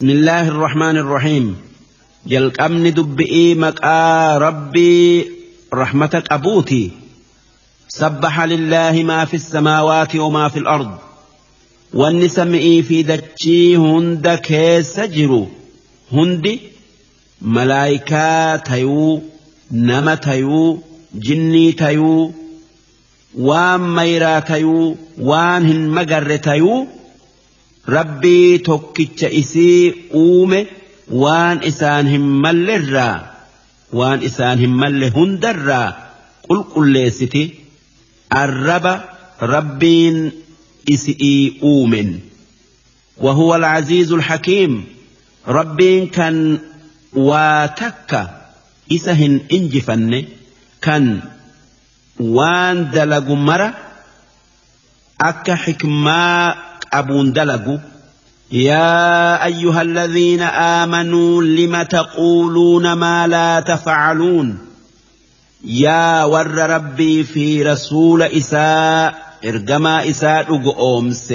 بسم الله الرحمن الرحيم jalqabni dubbi'ii maqaa rabbii rahmata qabuuti. سبح لله ما في السماوات وما في الأرض wanni sami'ii fi dachii hunda keessa jiru hundi malaayikaa tayuu nama tayuu jinnii tayuu waan mayraa tayuu waan hin magarre tayuu rabbii tokkicha isii uume waan isaan hin mallerraa waan isaan hin malle hundarraa qulqulleessiti arraba rabbiin isi'ii uumen. وهو العزيز الحكيم ربين كان واتك إسهن إنجفن كان وان دلق مرة أك حكما أبون دلق. يا أيها الذين آمنوا لم تقولون ما لا تفعلون يا ور ربي في رسول إساء إرجما إساء أومس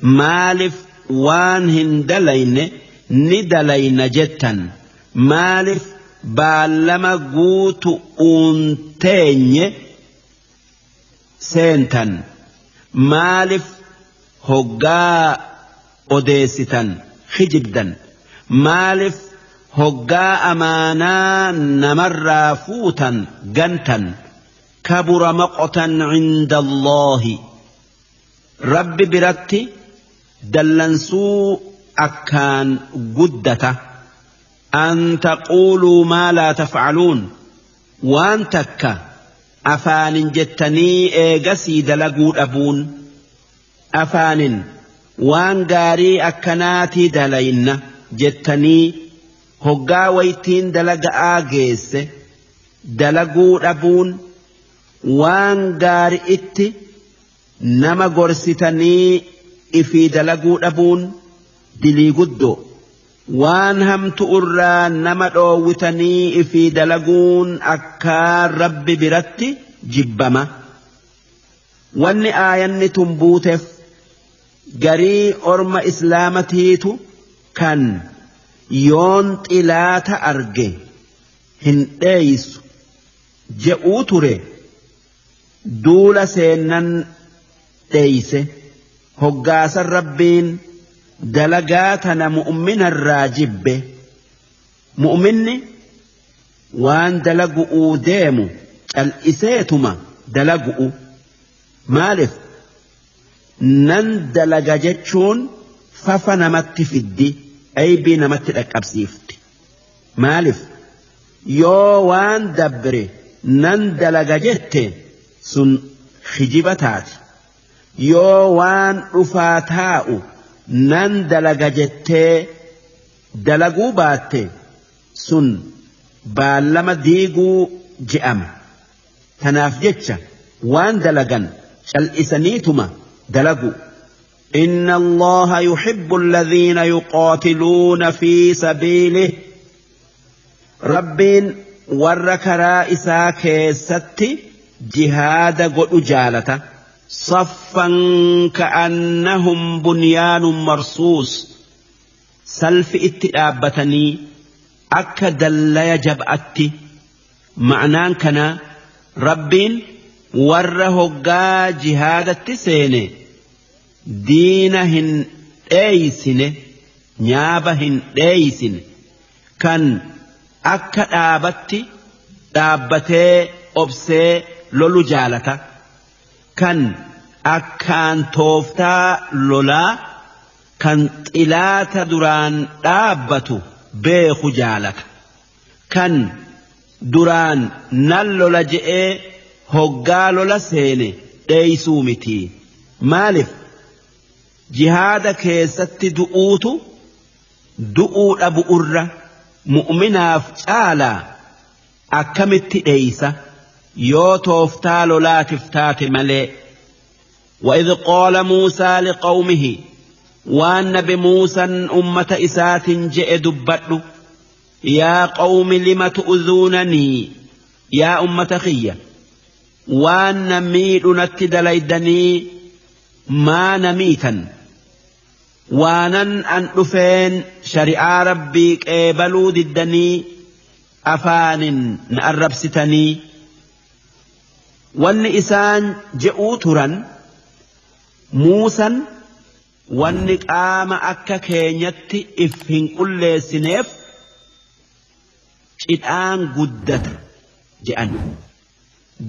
مالف وان هندلين ندلين جتا مالف بالما قوت أنتين سنتا مالف هقا odeessitan kijibdan maalif hoggaa amaanaa namarraa fuutan gantan. kabura maqtan cinda Allaahi rabbi biratti dallansuu akkaan guddata. an taquuluu maa laa tafcaluun waan takka afaanin jettanii eegasii dalaguu dhabuun afaanin waan gaarii akkanaatii dalayna jettanii hoggaa waytiin dalaga'aa geesse dalaguu dhabuun waan gaarii itti nama gorsitanii ifii dalaguu dhabuun dilii guddoo waan hamtu irraa nama dhoowwitanii ifii dalaguun akkaan rabbi biratti jibbama. Wanni aayanni tun buuteef garii orma islaamatiitu kan yoon xilaata arge hin dheeysu je'uu ture duula seennan dheeyse hoggaasan rabbiin dalagaa tana mu'minarraa jibbe. Mu'minni waan dalagu'uu deemu cal'iseetuma dalagu'u maalif nan dalaga jechuun fafa namatti fiddi aybii namatti dhaqqabsiifti. Maalif yoo waan dabre nan dalaga jette sun kijiba taati yoo waan dhufaa taa'u nan dalaga jettee dalaguu baatte sun baallama diiguu je'ama. Tanaaf jecha waan dalagan cal'isaniituma dalagu. إن الله يحب الذين يقاتلون في سبيله ربين ور كرا إسا كيستي جهاد قد جالته صفا كأنهم بنيان مرصوص سلف اتلابتني أكد لا يجب أتي معنان كنا ربين ور هقا جهاد التسيني diina hin dheeysine nyaaba hin dheeysine kan akka dhaabatti dhaabbatee obsee lolu jaalata kan akkaan tooftaa lolaa kan xilaata duraan dhaabbatu beeku jaalata kan duraan nan lola je'ee hoggaa lola seene dheeysuu miti. Maalif jihaada keessatti du'uutu du'uu dhabu'urra mu'minaaf caalaa akkamitti dheeysa yoo tooftaa lolaatiif taate malee. وإذ قال موسى لقومه waan nabi Muusaan ummata isaatiin je'e dubbadhu yaa qawmi lima tu'zuunanii yaa ummata kiyya waan na miidhu natti dalaydanii maa na miitan Waanan an dhufeen shari'aa Rabbii qeebaluu diddanii afaanin na arrabsitanii. Wanni isaan je'uu turan Muusan wanni qaama akka keenyatti if hin qulleessineef cidhaan guddata je'an.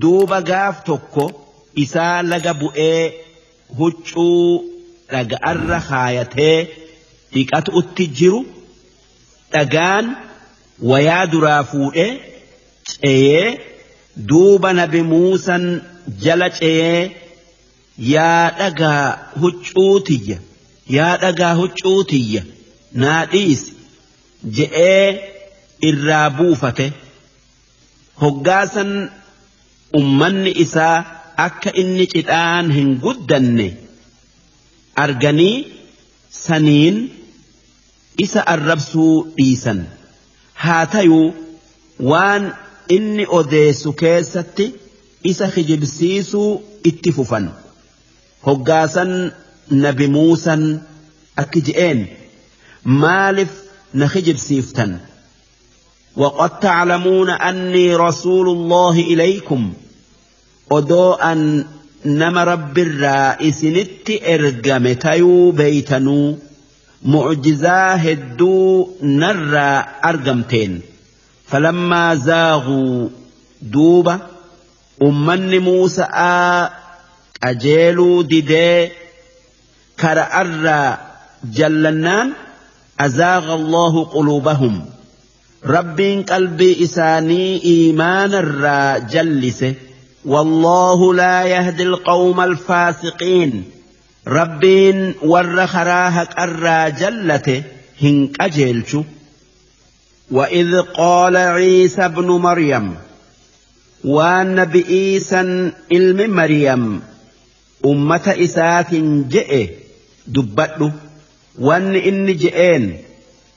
Duuba gaaf tokko isaa laga bu'ee huccuu dhaga'arra kaayatee dhiqatutti jiru dhagaan wayaa duraa fuudhee ce'ee duuba nabi Muusan jala ce'ee yaa dhagaa huccuu tiyya yaa dhagaa huccuu tiyya naa dhiisi je'ee irraa buufate. Hoggaasan ummanni isaa akka inni cidhaan hin guddanne arganii saniin isa arrabsuu dhiisan. Haa tayuu waan inni odeessu keessatti isa kijibsiisuu itti fufan. Hoggaasan nabi Muusan akki je'een maaliif na kijibsiiftan? وقد تعلمون أني رسول الله إليكم odoo an nama Rabbirraa isinitti ergame tayuu beeytanuu mucjizaa hedduu narraa argamteen. فلما زاغوا duuba ummanni Muusa'aa qajeeluu didee kara'arraa jallannaan أزاغ الله قلوبهم Rabbiin qalbii isaanii iimaanarraa jallise. والله لا يهدي القوم الفاسقين Rabbiin warra karaa haqarraa jallate hin qajeelchu. وإذ قال عيسى ابن مريم waan nabi Iisan ilmi Maryam ummata isaatiin je'e dubbadhu. Wanni inni je'een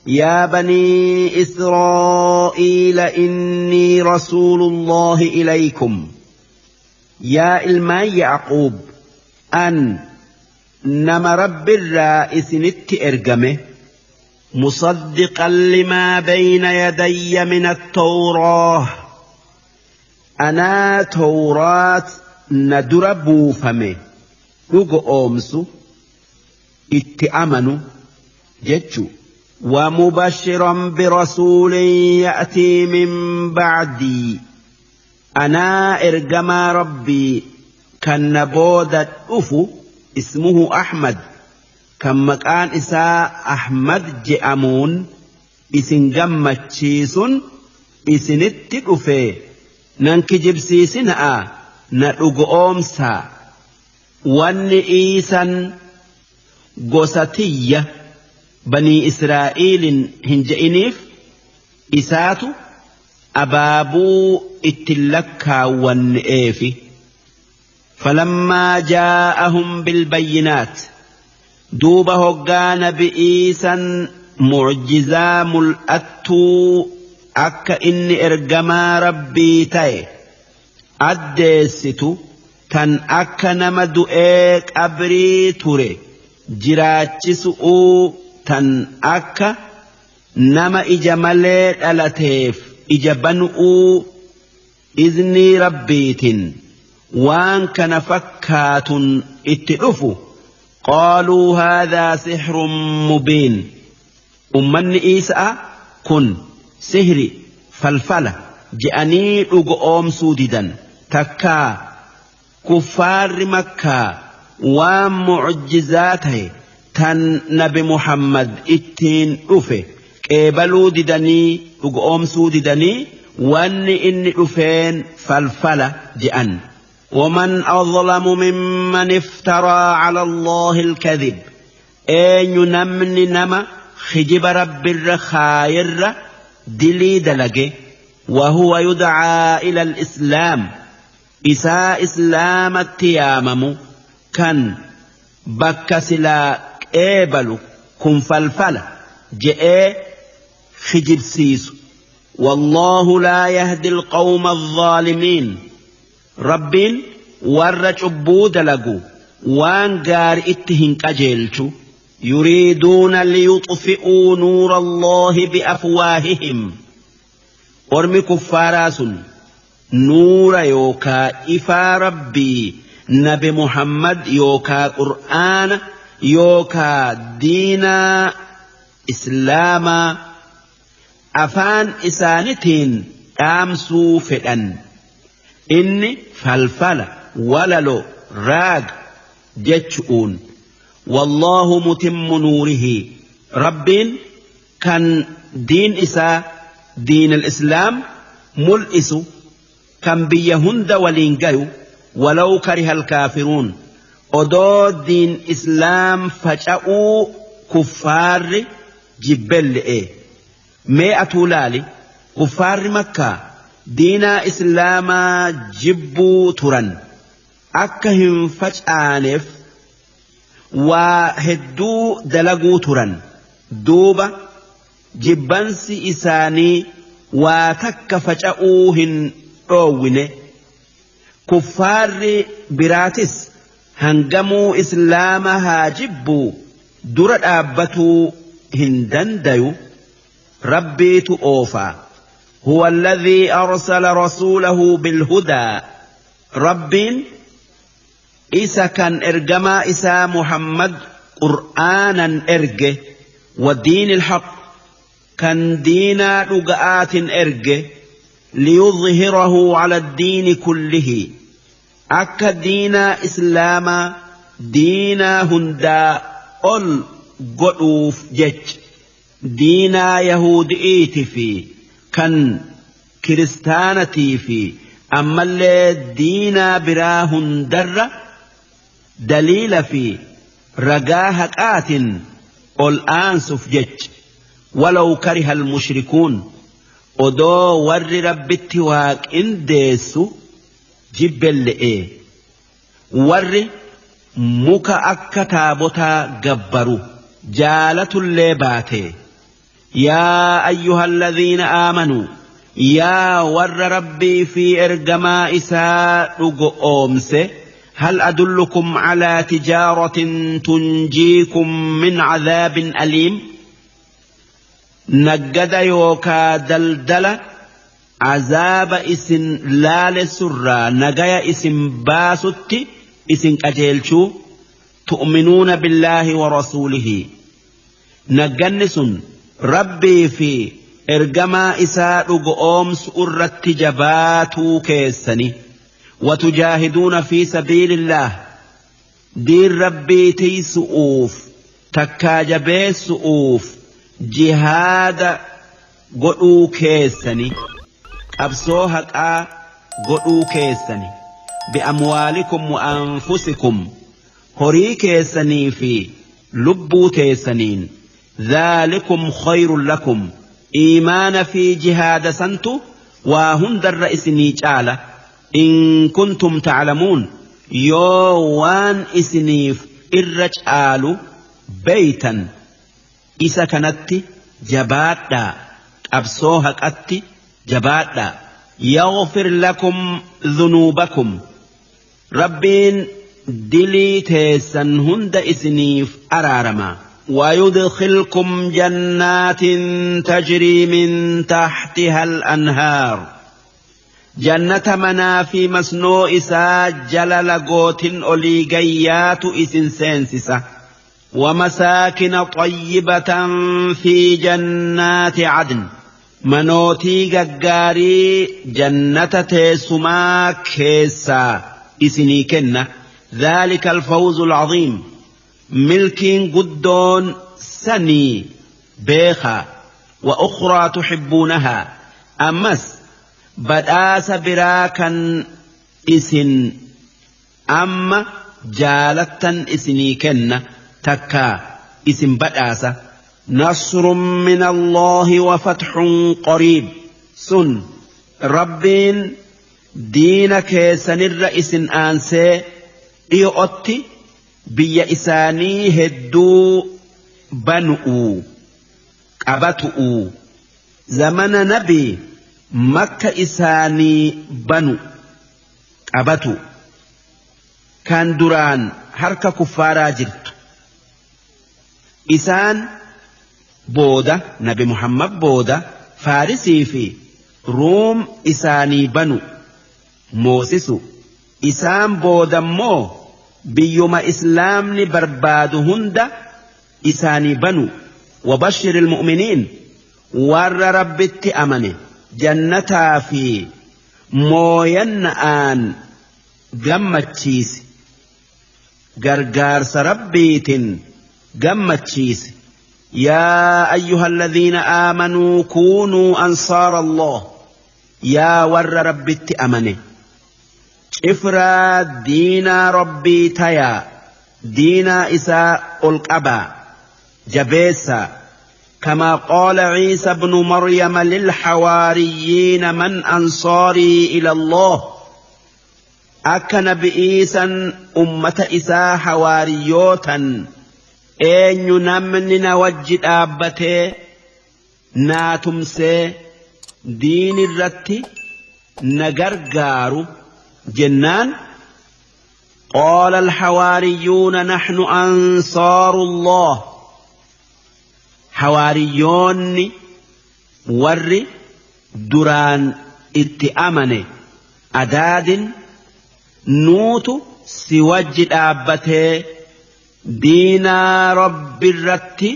يا بني إسرائيل إني رسول الله إليكم yaa ilmaan Yacquub an nama Rabbirraa isinitti ergame مصدقا لما بين يدي من التوراة anaa Tawraat na dura buufame dhugoomsu itti amanu jechu. ومبشرا برسول يأتي من بعدي anaa ergamaa Rabbii kan na booda dhufu اسمه أحمد kan maqaan isaa Ahmad je'amuun isin gammachiisun isinitti dhufe nan kijibsiisina'a na dhugoomsaa. Wanni Iisan gosa tiyya banii Israa'iilin hin je'iniif isaatu abaabuu ittiin lakkaawwanne'eefi. فلما جاءهم بالبينات duuba hoggaa nabi Iisan mucjizaa mul'attuu akka inni ergamaa Rabbii ta'e addeessitu tan akka nama du'ee qabrii ture jiraachisu'uu tan akka nama ija malee dhalateef ija banu'uu iznii Rabbiitiin waan kana fakkaatun itti dhufu قالوا هذا سحر مبين ummanni Iisa'a kun sihri falfala je'anii dhugoomsuu didan. Takkaa kuffaarri Makkaa waan mucjizaa ta'e tan nabi Muhammad ittiin dhufe qeebaluu didanii dhugoomsuu didanii wanni inni dhufeen falfala je'an. ومن أظلم ممن افترى على الله الكذب eenyu namni nama kijiba Rabbirra kaayirra dilii dalage وهو يدعى إلى الإسلام isaa islaamatti yaamamu kan bakka silaa qeebalu kun falfala je'ee kijibsiisu. والله لا يهدي القوم الظالمين Rabbiin warra cubbuu dalagu waan gaari itti hin qajeelchu. يريدون ليطفئوا نور الله بأفواههم ormi kuffaaraa sun nuura yookaa ifaa Rabbii Nabi Muhammad yookaa Qur'aana yookaa diinaa Islaamaa afaan isaanitiin dhaamsuu fedhan. Inni falfala walalo raag jechuun. Wallaahu mutimmu nuurihi, Rabbiin kan diin isaa diin al-islaam mul'isu kan biyya hunda waliin gayu, walaw kariha al-kaafiruun, odoo diin islaam faca'uu kuffaarri jibbelle'e. Mee atuu laali, kuffaarri Makkaa diinaa islaamaa jibbuu turan, akka hin facaaneef waa hedduu dalaguu turan. Duuba jibbansi isaanii waa takka faca'uu hin dhoowwine. Kuffaarri biraatis hangamuu islaama haa jibbuu dura dhaabbatuu hin dandayu, Rabbiitu oofaa. Huwa alladhii arsala rasuulahu bilhudaa, Rabbiin isa kan ergamaa isaa Muhammad Qur'aanan erge, wa diinil haqq, kan diinaa dhuga'aatin erge, liyudhhirahu ala diini kullihi, akka diinaa islaamaa diinaa hundaa ol godhuuf jecha, diinaa yahudi'iiti fi kan kiristaanatii fi ammallee diinaa biraa hundarra daliila fi ragaa haqaatin ol aansuuf jecha. Walaw kariha almushrikuun, odoo warri Rabbitti waaqindeessu jibbelle'e, warri muka akka taabotaa gabbaru jaalatullee baate. Yaa ayyuha alladhiina aamanuu, yaa warra Rabbii fi ergamaa isaa dhugo oomse, hal adullukum calaa tijaaratin tunjiikum min cadaabin aliim, naggada yookaa daldala azaaba isin laalessurraa nagaya isin baasutti isin qajeelchuu? Tu'minuuna billaahi wa rasuulihi, nagganni sun Rabbii fi ergamaa isaa dhugo oomsu irratti jabaatuu keessani, watujaahiduuna fi sabiilillaah, diin Rabbii tiysu'uuf takkaa jabeessu'uuf jihaada godhuu keessani, qabsoo haqaa godhuu keessani, bi'amwaalikum wa anfusikum, horii keessanii fi lubbuu teessaniin. Dhaalikum khayrun lakum, iimaana fi jihaada santu waa hundarra isinii caala, in kuntum ta'lamuun, yoo waan isiniif irra caalu beeytan isa kanatti jabaadhaa, qabsoo haqatti jabaadhaa. Yaghfir lakum dhunuubakum, Rabbiin dilii teessan hunda isiniif araarama. ويدخلكم جنات تجري من تحتها الأنهار، jannata manaa fi masnoo isaa jala lagootin olii gayyaatu isin seensisa. ومساكن طيبة في جنات عدن، manootii gaggaarii jannata teessumaa keessaa isinii kenna. ذلك الفوز العظيم، milkiin guddoon sanii beekaa. وأخرى تحبونها، ammas badhaasa biraa kan isin amma jaalattan isinii kenna takkaa isin badhaasa. نصر من الله وفتح قريب، sun Rabbiin diina keessanirra isin aansee dhiyo'otti biyya isaanii hedduu banu'uu qabatu'uu. Zamana nabii Makka isaanii banu qabatu, kan duraan harka kuffaaraa jirtu. Isaan booda Nabi Muhammad booda Faarisii fi Ruum isaanii banu moosisu. Isaan boodammoo biyyuma islaamni barbaadu hunda isaanii banu. Wabashir ilmu'miniin, warra Rabbitti amane jannataa fi mooyanna'aan gammachiisi, gargaarsa Rabbiitin gammachiisi. Yaa ayyuha alladhiina aamanuu kuunuu ansaara Allah, yaa warra Rabbitti amane, cifraa diinaa Rabbii tayaa, diinaa isaa ol qabaa jabeessaa. كما قال عيسى ابن مريم للحواريين من أنصاري إلى الله. Akka Nabi Iisan ummata isaa hawaariyootan eenyu namni na wajji dhaabbatee naa tumsee diin irratti na gargaaru jennaan, قال الحواريون نحن أنصار الله. Hawaariyyoonni warri duraan itti amane adaadin nuutu si wajji dhaabbatee diinaa Rabbi irratti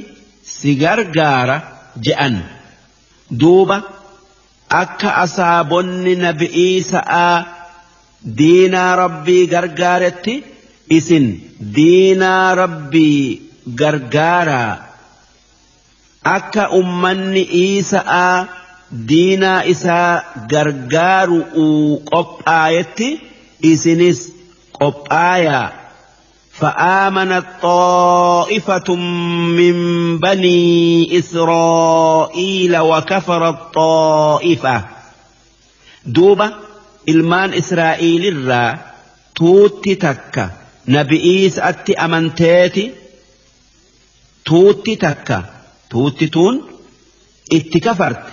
si gargaara je'an. Duuba akka asaabonni Nabi Iisa'aa diinaa Rabbii gargaaretti isin diinaa Rabbii gargaaraa. Akka ummanni Iisa'aa diinaa isaa gargaaru qophaayetti isinis qophaayaa. فآمنت طائفة من بني إسرائيل وكفرت طائفة. Duuba ilmaan Israa'iil irraa tuutti takka Nabi Iisaatti amanteeti, tuutti takka tuutti tuun itti kafarte,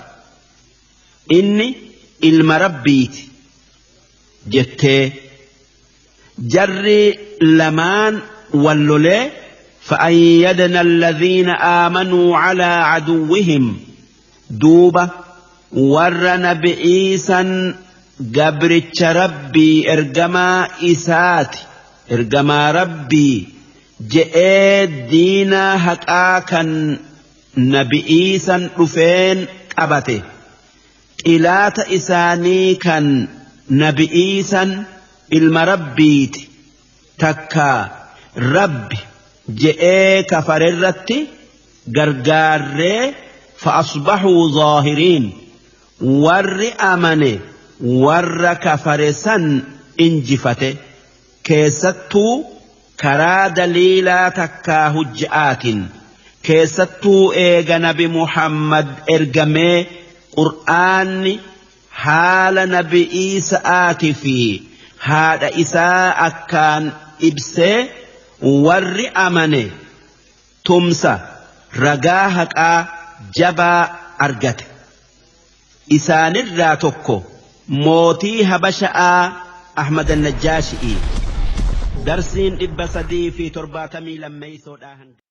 inni ilma Rabbiiti jettee. Jarri lamaan wallolee. فأيدنا الذين آمنوا على عدوهم. Duuba warra Nabi Iisan gabricha Rabbii, ergamaa isaati, ergamaa Rabbii je'ee diinaa haqaa kan Nabi Iisan dhufeen qabate, xilaata isaanii kan Nabi Iisan ilma Rabbiiti takka Rabbi je'ee kafarerratti gargaarree. فأصبحوا ظاهرين. Warri amane warra kafare san injifate, keessattuu karaa daliilaa takkaa hujja'aatiin, keessattuu eega Nabi Muhammad ergamee Qur'aanni haala Nabi Iisa'aati fi haadha isaa akkaan ibsee, warri amane tumsa ragaa haqaa jabaa argate. Isaanirraa tokko mootii Habasha'aa Ahmad Najjaashi'i. Darsiin 372dhaa.